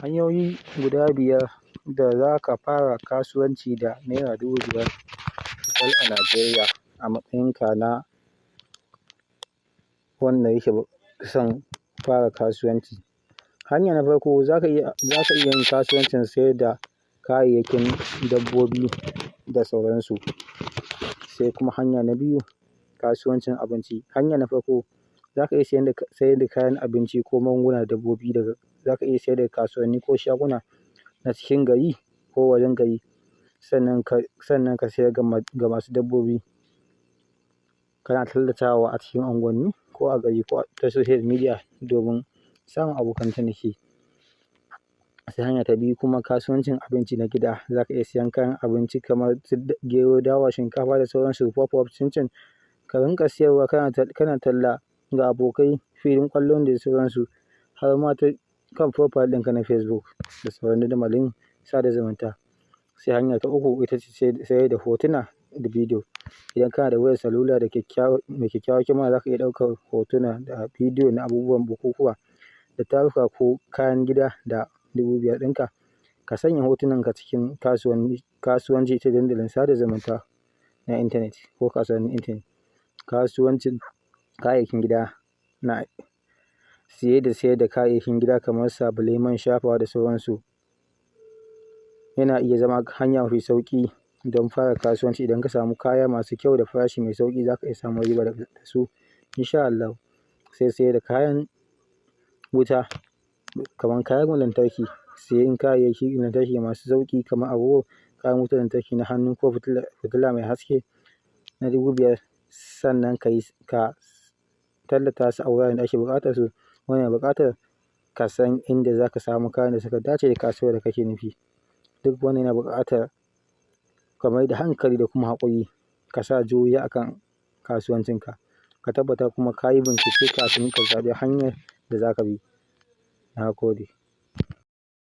Hanyoyi guda 5 da za ka fara kasuwanci da Naira 5,000 kacal a Najeriya a matsayinka na wanda yake son fara kasuwanci. Hanya na farko, za ka iya yin kasuwancin sayar da kayayyakin dabbobi da sauransu. Sai kuma hanya na biyu, kasuwancin abinci. Hanya na farko, za ka iya sayar da kayan abinci ko magunguna dabbobi daga za ka iya sayar da kasuwanni ko shaguna na cikin gari ko wajen gari. Sannan ka sayar ga masu dabbobi. Kana tallatawa a cikin unguwanni ko a gari ko ta social media domin samun abokan ciniki. Sai hanya ta biyu kuma, kasuwancin abinci na gida. Za ka iya siyan kayan abinci kamar su gero, dawa, shinkafa da sauransu, puff-puff, cin-cin, ka rinƙa siyarwa kana talla ga abokai, filin ƙwallo da sauransu, har ma ta kan profile ɗinka na Facebook da sauran dandamalin sada zumunta. Sai hanya ta uku ita ce sayar da hotuna da bidiyo. Idan kana da wayar salula mai kyakkyawar kyamara, za ka iya ɗaukar hotuna da bidiyo na abubuwan bukukuwa da taruka ko kayan gida da 5,000 ɗinka. Ka sanya hotunanka cikin kasuwanci ta dandalin sada zumunta na intanet ko kasuwannin intanet. Kasuwancin kayayyakin gida na siye da sayar da kayayyakin gida kamar sabulai, man shafawa da sauransu yana iya zama hanya mafi sauƙi don fara kasuwanci. Idan ka samu kaya masu kyau da farashi mai sauƙi, za ka iya samun riba daga su in sha Allah. Sai sayar da kayan wuta kamar kayan lantarki, siyan kayayyakin lantarki masu sauƙi kamar agogo, kayan wutar lantarki na hannu ko fitila mai haske na 5,000, sannan ka tallata su a wuraren da ake buƙatar su. Wannan yana buƙatar ka san inda za ka samu kayan da suka dace da kasuwar da kake nufi. Duk wannan yana buƙatar ka mai da hankali da kuma haƙuri, ka sa juriya a kan kasuwancinka. Ka tabbata kuma ka yi bincike kafin ka zaɓi hanyar da za ka bi. Na gode.